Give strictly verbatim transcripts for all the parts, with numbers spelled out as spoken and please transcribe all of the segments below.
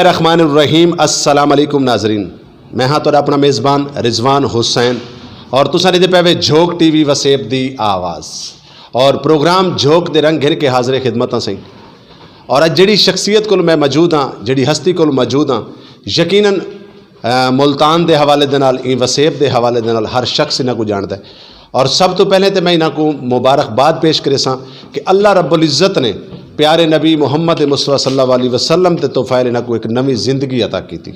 الرحمن الرحیم۔ السلام علیکم ناظرین، میں ہاں تہاݙا اپݨا میزبان رضوان حسین اور تساں ݙیہدے پئے وے جھوک ٹی وی وسیب دی آواز اور پروگرام جھوک دے رنگ گھن کے حاضر خدمت ہاں سئیں۔ اور اڄ جیڑھی شخصیت کول میں موجود ہاں، جیڑھی ہستی کول موجود ہاں، یقیناً ملتان دے حوالے دے نال، ایں وسیب دے حوالے دے نال ہر شخص انہاں کوں ڄاݨدا ہے۔ اور سب توں پہلے تے میں انہاں کوں مبارکباد پیش کریساں کہ اللہ رب العزت نے پیارے نبی محمد مصطفیٰ صلی اللہ علیہ وسلم دے طفیل انہاں کوں ایک نویں زندگی عطا کیتی۔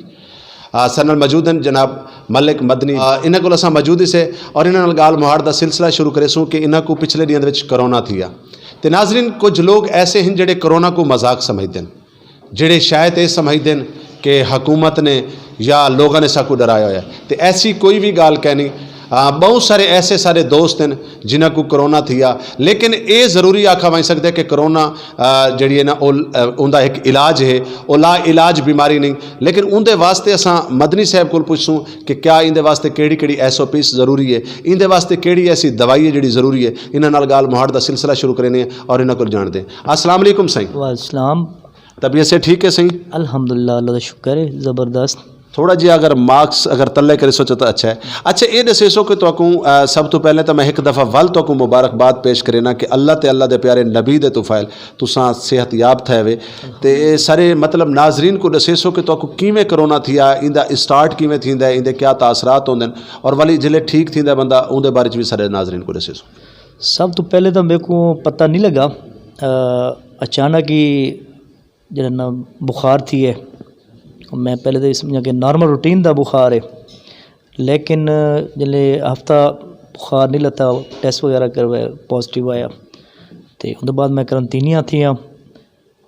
آ، ساݙے نال موجود ہیں جناب ملک مدنی۔ آ، انہاں کول اساں موجود ہی سے اور انہاں نال ڳالھ مہاڑ دا سلسلہ شروع کریسوں کہ انہاں کوں پچھلے ݙینہاں دے وچ کرونا تھیا۔ تے ناظرین، کجھ لوگ ایسے ہیں جڑے کرونا کوں مذاق سمجھدے ہیں، جڑے شاید اے سمجھدے ہیں کہ حکومت نے یا لوگاں نے ساکوں ڈرایا ہویا ہے۔ تے ایسی کوئی وی ڳالھ کائنی۔ آ، ٻہوں سارے ایسے ساݙے دوست ہیں جنہاں کوں کرونا تھیا، لیکن اے ضروری آکھا ونڄ سڳدے کہ کرونا، آ، جڑی ہے نا، او، آ، اوندا ہک علاج ہے، او لا علاج بیماری نہیں۔ لیکن اوندے واسطے اساں مدنی صاحب کول پچھسوں کہ کیا ایندے واسطے کیڑھی کیڑھی ایس او پیز ضروری ہے، ایندے واسطے کیڑھی ایسی دوائی ہے جڑی ضروری ہے۔ انہاں نال ڳالھ مہاڑ دا سلسلہ شروع کرینے ہیں اور انہاں کول ڄاݨدے ہیں۔ السلام علیکم سائیں۔ وعلیکم السلام۔ طبیعت سے ٹھیک ہے سائیں؟ الحمدللہ، اللہ دا شکر ہے، زبردست۔ تھوڑا جیہا اگر ماسک اگر تلے کرے سوچو تو اچھا ہے۔ اچھا، اے ݙسیسو کہ تہاکوں، آ، سب توں پہلے تاں میں ہک دفعہ ول تہاکوں مبارکباد پیش کرینا کہ اللہ تے اللہ دے پیارے نبی دے طفیل تساں صحت یاب تھئے وے۔ تے اے سارے مطلب ناظرین کوں ݙسیسو کہ تہاکوں کیویں کرونا تھیا، ایندا اسٹارٹ کیویں تھیندا ہے، ایندے کیا تاثرات ہوندے ہن، اور ولی جلے ٹھیک تھیندا ہے بندہ، اوندے بارے چ وی سارے ناظرین کوں ݙسیسو۔ سب توں پہلے تاں میکوں پتہ نہیں لگا، آ، اچانک ہی جڑا نا بخار تھی ہے، میں پہلے تو یہ سمجھا کہ نارمل روٹین دا بخار ہے، لیکن جلے ہفتہ بخار نہیں لتا، ٹیسٹ وغیرہ کروائے، پازیٹیو آیا، تے اُس دے بعد میں قرنطینیہ تھیاں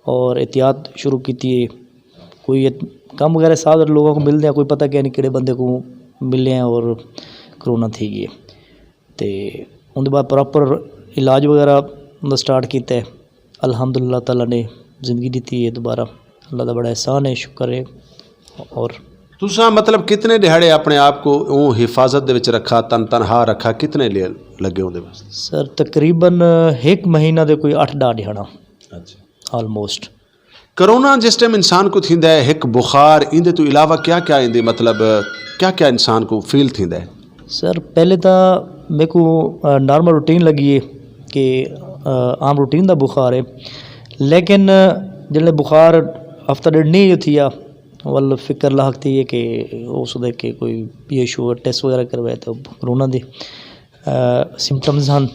اور احتیاط شروع کیتی ہے۔ کوئی ات-، کم وغیرہ صاحب لوگوں کو ملتے ہیں، کوئی پتہ کیا نہیں کہڑے بندے کو ملے ہیں اور کرونا تھی گئی ہے۔ تے اُس دے بعد پراپر علاج وغیرہ دا سٹارٹ کیتا ہے۔ الحمدللہ تعالیٰ نے زندگی ݙتی ہے دوبارہ، اللہ دا بڑا احسان ہے، شکر ہے۔ اور تساں مطلب کتنے ݙیہاڑے اپݨے آپ کو اوں حفاظت دے وچ رکھا، تن تنہا رکھا، کتنے لے-، لڳے اوندے واسطے؟ سر، تقریباً ہک مہینہ دے کوئی اٹھ ݙاہ ݙیہاڑاں۔ اچھا۔ آلموسٹ۔ کرونا جس ٹائم انسان کو تھیندا ہے، ہک بخار، ایندے تو علاوہ کیا کیا ایندے مطلب کیا کیا انسان کو فیل تھیندا ہے؟ سر، پہلے تاں میکوں، آ، نارمل روٹین لڳی ہے کہ، آ، عام روٹین دا بخار ہے، لیکن، آ، جلے بخار ہفتہ ݙیڑھ نہیں جو تھیا، ول فکر لاحق تھی ہے کہ ہو سکدا ہے کہ کوئی بی ایچ او ٹیسٹ وغیرہ کروائے تو کرونا دے، آ، سمپٹمز ہن۔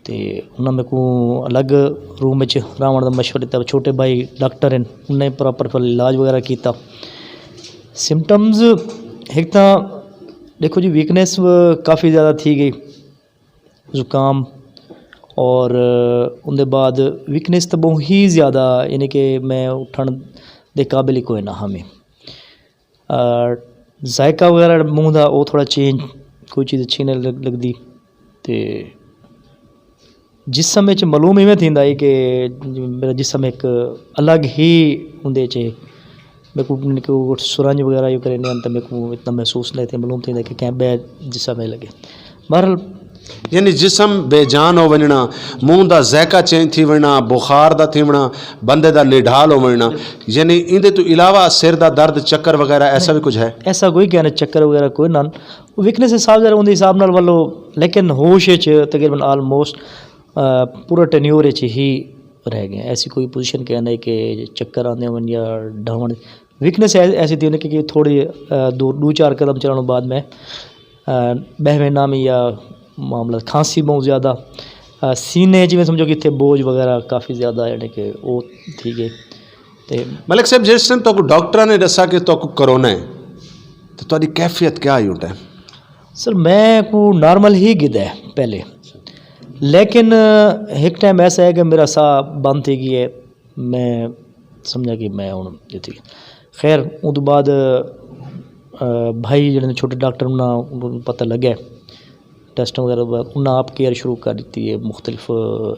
تے انہاں میکوں الگ روم وچ رہوݨ دا مشورہ ݙتا۔ چھوٹے بھائی ڈاکٹر ہن، انہیں پراپر پھر علاج وغیرہ کیتا۔ سمپٹمز ہک تاں ݙیکھو جی، ویکنیس کافی زیادہ تھی ڳئی، زکام، اور اُس دے بعد ویکنیس تاں ٻہوں ہی زیادہ، یعنی کہ میں اٹھݨ دے قابل ہی کوئی نہ ہاں میں۔ آ، ذائقہ وغیرہ منہ دا او تھوڑا چینج، کوئی چیز اچھی نہ لگ-، لڳدی۔ تے جسم وچ معلوم ایویں تھیندا ہے کہ میرا جسم ہک الگ ہی اوندے چ ہے۔ میکوں، میکوں سرنج وغیرہ جو کریندے ہن تاں میکوں اتنا محسوس نہیں تھیندا، معلوم تھیندا کہ کہیں ٻئے جسم ہے لڳے۔ بہرحال، یعنی جسم بے جان ہو ونڄݨا، منہ دا ذائقہ چینج تھی ونڄݨا، بخار دا تھی ونڄݨا، بندے دا نڈھال ہو ونڄݨا، یعنی ایندے تو علاوہ سر دا درد، چکر وغیرہ ایسا بھی کچھ ہے؟ ایسا کوئی کہہ نہیں، چکر وغیرہ کوئی نہ۔ ویکنیس حساب ذرا اوندے حساب نال ولو، لیکن ہوش وچ تقریباً آلموسٹ، آ، پورا ٹینیور وچ ہی رہ ڳئے۔ ایسی کوئی پوزیشن کہہ نہیں کہ چکر آندے ہون یا ڈھاوݨ۔ ویکنیس اے-، ایسی تھی ہوندی کہ، کہ تھوڑی، آ، دو، ݙو چار قدم چلݨ بعد میں، آ، ٻہہ وینداں یا معاملہ کھانسی بہت زیادہ، آ، سینے جیویں سمجھو کہ اتھے بوجھ وغیرہ کافی زیادہ یعنی کہ او تھی ڳئے۔ تے ملک صاحب، جس ٹائم تہاکوں ڈاکٹراں نے ݙسا کہ تہاکوں کرونا ہے، تے تہاݙی کیفیت کیا ہوئی اُس ٹائم؟ سر، میکوں نارمل ہی گھدا ہے پہلے، لیکن ہک ٹائم ایسا ہے کہ میرا ساہ بند تھی ڳئی ہے، میں سمجھا کہ میں ہُݨ جتی۔ خیر، اُس توں بعد، آ، بھائی جڑے نے چھوٹے ڈاکٹر، انہاں، انہاں پتہ لڳا ہے، ٹیسٹ وغیرہ بعد انہاں آپ کیئر شروع کر ݙتی ہے مختلف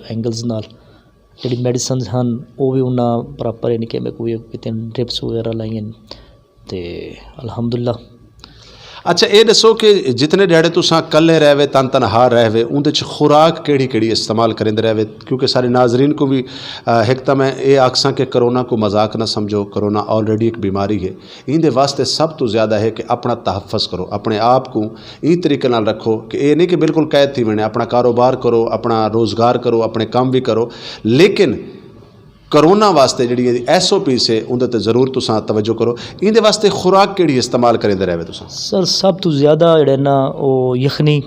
اینگلز نال۔ جڑی میڈیسنز ہن، او وی انہاں پراپر یعنی کہ میکوں وی کیتے، ڈرپس وغیرہ لائیں تے الحمدللہ۔ اچھا، اے ݙسو کہ جتنے ݙیہاڑے تساں کلھے رہوے، تن تنہا رہوے، اوندے چ خوراک کیڑھی کیڑھی استعمال کریندے رہوے؟ کیونکہ سارے ناظرین کوں وی، آ، ہک تاں میں اے آکھساں کہ کرونا کوں مذاق نہ سمجھو، کرونا آلریڈی ہک بیماری ہے۔ ایندے واسطے سب توں زیادہ ہے کہ اپݨا تحفظ کرو، اپݨے آپ کوں ایں طریقے نال رکھو کہ اے نہیں کہ بالکل قید تھی ویندے، اپݨا کاروبار کرو، اپݨا روزگار کرو، اپݨے کم وی کرو، لیکن کرونا واسطے جیڑھی ایس او پیز ہے، اوندے تے ضرور تساں توجہ کرو۔ ایندے واسطے خوراک کیڑھی استعمال کریندے رہوے تساں؟ سر، سب توں زیادہ جیڑھے نا، او یخنی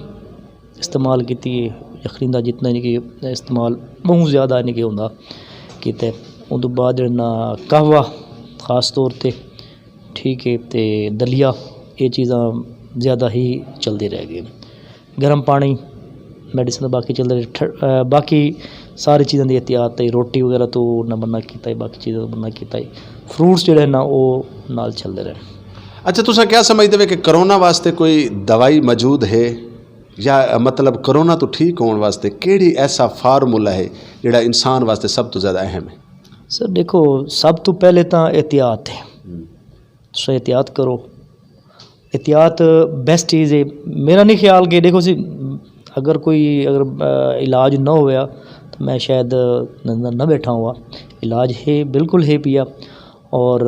استعمال کیتی ہے۔ یخنی دا جتنا یعنی کہ استعمال بہت زیادہ یعنی کہ ہوندا کیتے۔ اوں توں بعد جیڑھے نا، قہوہ خاص طور تے، ٹھیک ہے، تے دلیا، اے چیزاں زیادہ ہی چلدی رہ ڳئین۔ گرم پاݨی، میڈیسن، باقی چلدے رہے۔ ٹھ-، آ، باقی ساری چیزاں دی احتیاط ہے، روٹی وغیرہ توں نہ منع کیتا ہے، باقی چیزاں توں منع کیتا ہے۔ فروٹس جیڑھے نا، او نال چلدے رہے۔ اچھا، تساں کیا سمجھدے وے کہ کرونا واسطے کوئی دوائی موجود ہے، یا مطلب کرونا توں ٹھیک ہووݨ واسطے کیڑھی ایسا فارمولا ہے جیڑھا انسان واسطے سب توں زیادہ اہم ہے؟ سر، ݙیکھو، سب توں پہلے تاں احتیاط ہے۔ ہوں۔ سو احتیاط کرو۔ احتیاط بیسٹ چیز ہے۔ میرا نہیں خیال کہ، ݙیکھو سی، اگر کوئی، اگر، آ، علاج نہ ہویا تو میں شاید نہ، نہ، نہ ٻیٹھا ہوا۔ علاج ہے، بالکل ہے پیا، اور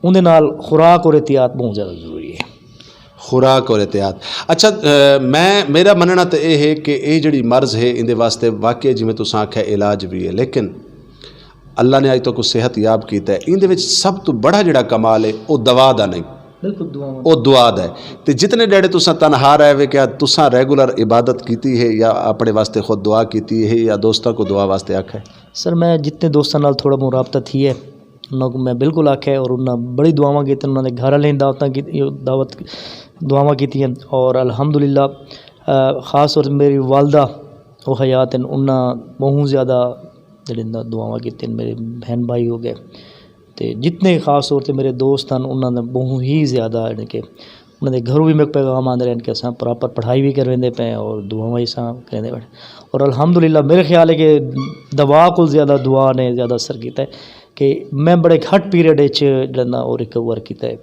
اوندے نال خوراک اور احتیاط بہت زیادہ ضروری ہے۔ خوراک اور احتیاط۔ اچھا، آ، میں، میرا منݨا تے اے ہے کہ اے جیڑھی مرض ہے، ایندے واسطے واقعی جیویں تساں آکھیا علاج وی ہے، لیکن اللہ نے اڄ تہاکوں صحت یاب کیتا ہے، ایندے وچ سب توں بڑا جیڑھا کمال ہے، او دوا دا نہیں۔ بالکل، دعاواں۔ او دعا دا ہے۔ تے جتنے ݙیہاڑے تساں تنہا رہوے، کیا تساں ریگولر عبادت کیتی ہے یا اپݨے واسطے خود دعا کیتی ہے یا دوستاں کوں دعا واسطے آکھیا ہے؟ سر، میں جتنے دوستاں نال تھوڑا بہت رابطہ تھی ہے، انہاں کوں میں بالکل آکھیا ہے اور انہاں بڑی دعاواں کیتیاں، انہاں دے گھر والیں دعوتاں کی، دعوت، دعاواں کیتیاں اور الحمدللہ، آ، خاص طور تے میری والدہ، او حیات ہن، انہاں بہت زیادہ جیڑھے نا دعاواں کیتیاں، میرے بہن بھائی ہو ڳئے۔ تے جتنے خاص طور تے میرے دوست ہن، انہاں دا بہوں ہی زیادہ، یعنی کہ انہاں دے گھروں وی میکوں پیغام آندے رہن کہ اساں پراپر پڑھائی وی کرویندے پئے ہیں اور دعاواں وی اساں کریندے پئے ہیں۔ اور الحمدللہ میرے خیال ہے کہ دوا کول زیادہ دعا نے زیادہ اثر کیتا ہے کہ میں بڑے گھٹ پیریڈ وچ جیڑھا نا او ریکور کیتا ہے۔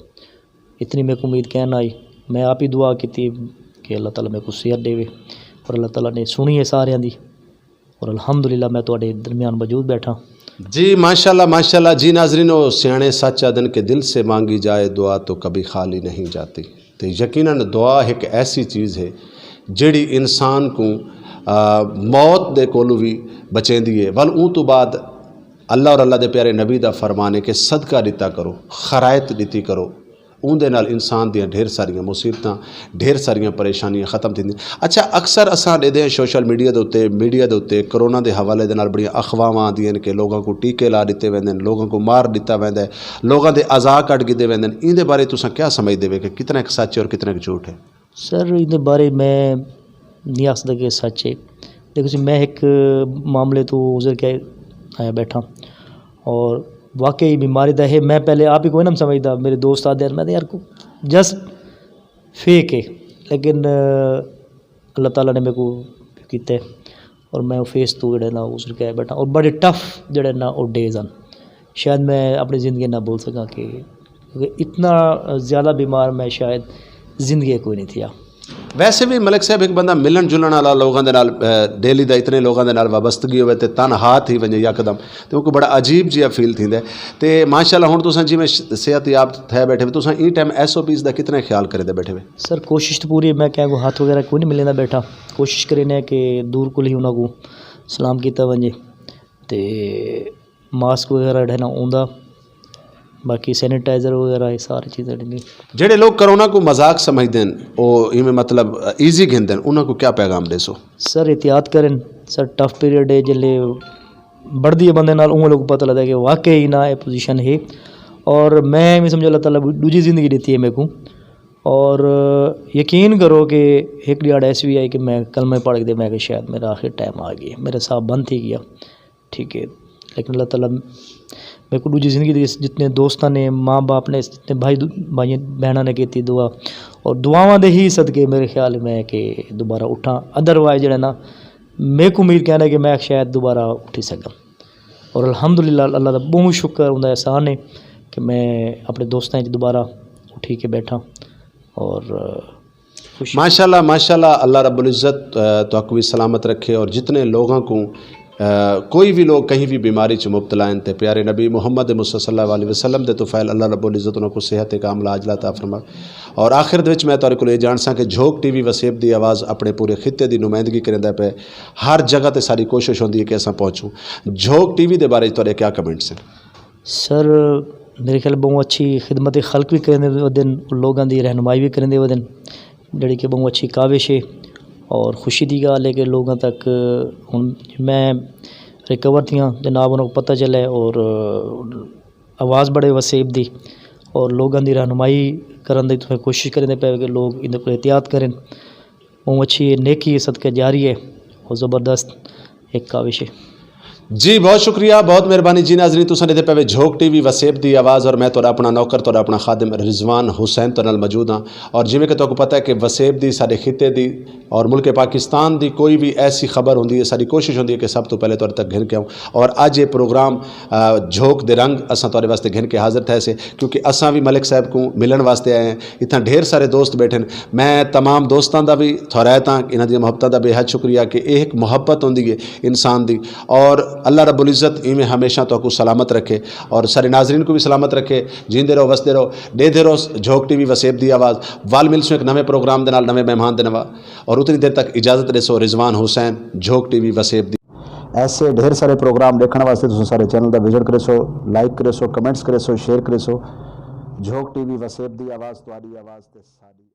اتنی میکوں امید کائنی آئی۔ میں آپ ہی دعا کیتی کہ اللہ تعالیٰ میکوں صحت ݙیوے، اور اللہ تعالیٰ نے سݨی ہے ساریاں دی۔ اور الحمدللہ میں تہاݙے درمیان موجود ٻیٹھاں۔ جی ماشاءاللہ، ماشاءاللہ۔ جی ناظرین، او سیاݨے سچ آہدن کہ دل سے مانگی جائے دعا تو کبھی خالی نہیں جاتی۔ تے یقیناً دعا ہک ایسی چیز ہے جیڑھی انسان کوں، آ، موت دے کولوں وی بچیندی ہے۔ ول اوں توں بعد اللہ اور اللہ دے پیارے نبی دا فرمان ہے کہ صدقہ ݙتا کرو، خیرات ݙتی کرو۔ اوندے نال انسان دیاں ڈھیر ساریاں مصیبتاں، ڈھیر ساریاں پریشانیاں ختم تھیندیاں۔ اچھا، اکثر اساں ݙیہدے ہیں سوشل میڈیا دے اتے، میڈیا دے اتے کرونا دے حوالے دے نال بڑیاں افواہاں آندیاں ہن کہ لوگاں کوں ٹیکے لا ݙتے ویندے ہن، لوگاں کوں مار ݙتا ویندا ہے، لوگاں دے اعضاء کڈھ گھدے ویندے ہن۔ ایندے بارے تساں کیا سمجھدے وے کہ کتنا کُ سچ ہے اور کتنا کُ جھوٹ ہے؟ سر، ایندے بارے میں نہیں آکھ سڳدا کہ سچ ہے۔ ݙیکھو سی، میں ہک معاملے توں گزر کے آیا ٻیٹھاں اور واقعی بیماری دا ہے، میں پہلے آپ ہی کوئی نہ سمجھدا۔ میرے دوست آہدے ہن، میں تاں یار کو-، جسٹ فیک ہے، لیکن، آ، اللہ تعالیٰ نے میکوں کیتے اور میں او فیس توں جیڑھے نا گزر کے آیا ٻیٹھاں اور بڑے ٹف جیڑھے نا او ڈیز ہن۔ شاید میں اپݨی زندگی نہ بھل سڳاں کہ، کیونکہ اتنا زیادہ بیمار میں شاید زندگی کوئی نہیں تھیا۔ ویسے وی ملک صاحب ہک بندہ ملݨ جلݨ والا، لوگاں دے نال، آ، ڈیلی دا اتنے لوگاں دے نال وابستگی ہووے تے تنہا تھی ونڄے یکدم، تے اونکوں بڑا عجیب جیہا فیل تھیندا ہے۔ تے ماشاءاللہ ہݨ تساں جیویں ش-، صحت یاب تھئے ٻیٹھے وے، تساں ایں ٹائم ایس او پیز دا کتنا خیال کریندے ٻیٹھے وے؟ سر، کوشش تاں پوری ہے، میں کہیں کوں ہتھ وغیرہ کوئی نہیں ملیندا ٻیٹھاں، کوشش کریندے ہیں کہ دور کوں ہی انہاں کوں سلام کیتا ونڄے۔ تے ماسک وغیرہ جیڑھے نا اوندا، باقی سینیٹائزر وغیرہ، اے ساری چیزاں جیڑھیاں۔ جیڑھے لوگ کرونا کوں مذاق سمجھدے ہن، او ایویں مطلب ایزی گھندے ہن، انہاں کوں کیا پیغام ݙیسو؟ سر، احتیاط کرن۔ سر، ٹف پیریڈ ہے، جیلے بڑھدی ہے بندے نال، اوں لوگ پتہ لڳدا ہے کہ واقعی نا اے پوزیشن ہے۔ اور میں ایویں سمجھو اللہ تعالیٰ ݙوجھی زندگی ݙتی ہے میکوں۔ اور یقین کرو کہ ہک ݙیہاڑ ایسا وی آئی کہ میں کلمہ پڑھ کے میں کہ شاید میرا آخر ٹائم آ ڳیا، میرا ساہ بند تھی ڳیا۔ ٹھیک ہے، لیکن اللہ تعالیٰ میکوں ݙوجھی زندگی ݙتی، جتنے دوستاں نے، ماں باپ نے، جتنے بھائی دو-، بھائیاں بہناں نے کیتی دعا، اور دعاواں دے ہی صدقے میرے خیال میں کہ دوبارہ اٹھاں۔ ادروائز جیڑھا نا، میکوں امید کائنی کہ میں شاید دوبارہ اٹھی سڳاں۔ اور الحمدللہ اللہ دا ٻہوں شکر، اوندا احسان ہے کہ میں اپݨے دوستاں وچ دوبارہ اٹھی کے ٻیٹھاں۔ اور خوشی ماشاء اللہ، ماشاء اللہ، اللہ رب العزت تہاکوں وی سلامت رکھے، اور جتنے لوگاں کوں کوئی وی لوگ کہیں وی بیماری چ مبتلا ہن تے پیارے نبی محمد مصطفیٰ صلی اللہ علیہ وسلم دے طفیل اللہ رب العزت انہاں کوں صحت کاملہ عاجلہ عطا فرماوے۔ اور آخر دے وچ میں تہاڈے کولوں اے جانڑساں کہ جھوک ٹی وی وسیب دی آواز اپنے پورے خطے دی نمائندگی کریندا پئے، ہر جگہ تے ساڈی کوشش ہوندی ہے کہ اساں پہنچوں۔ جھوک ٹی وی دے بارے وچ تہاڈے کیا کمنٹس ہن؟ سر، میرے خیال بہوں اچھی خدمت خلق وی کریندے ودن، لوگاں دی رہنمائی وی کریندے ودن، جیڑھی کہ بہوں اچھی کاوش ہے اور خوشی دی گال ہے کہ لوگاں تک ہن میں ریکور تھیاں، جناب انہاں کو پتہ چلے اور آواز بڑھے وسیب دی اور لوگاں دی رہنمائی کرن دی تساں کوشش کریندے پے کہ لوگ ایندے کول احتیاط کرن۔ بہوں اچھی نیکی صدقہ جاری ہے اور زبردست ایک کاوش ہے۔ جی بہت شکریہ، بہت مہربانی۔ جی ناظرین، تساں ݙیہدے پئے وے جھوک ٹی وی وسیب دی آواز، اور میں تہاݙا اپݨا نوکر، تہاݙا اپݨا خادم رضوان حسین تہاݙے نال موجود ہاں۔ اور جیویں کہ تہاکوں پتہ ہے کہ وسیب دی ساݙے خطے دی اور ملک پاکستان دی کوئی وی ایسی خبر ہوندی ہے، ساݙی کوشش ہوندی ہے کہ سب توں پہلے تہاݙے تک گھن کے آؤں۔ اور اڄ اے پروگرام آ، جھوک دے رنگ اساں تہاݙے واسطے گھن کے حاضر تھئے سے، کیونکہ اساں وی ملک صاحب کوں ملݨ واسطے آئے ہیں۔ اتھاں ڈھیر سارے دوست ٻیٹھن۔ میں تمام دوستاں دا وی، تھورائتاں، انہاں دیاں محبتاں دا بے حد شکریہ کہ اے ہک محبت ہوندی ہے انسان دی۔ اور اللہ رب العزت ایویں ہمیشہ تہاکوں سلامت رکھے اور سارے ناظرین کوں وی سلامت رکھے۔ جیندے رہو، وسدے رہو، ݙیہدے رہو جھوک ٹی وی وسیب دی آواز۔ ول ملسوں ہک نویں پروگرام دے نال، نویں مہمان دے نال۔ اور اتنی دیر تک اجازت ݙیسو۔ رضوان حسین، جھوک ٹی وی وسیب دی۔ ایسے ڈھیر سارے پروگرام ݙیکھݨ واسطے تساں سارے چینل دا وزٹ کریسو، لائک کریسو، کمنٹس کریسو، شیئر کریسو۔ جھوک ٹی وی وسیب دی آواز، تہاݙی آواز تے ساݙی۔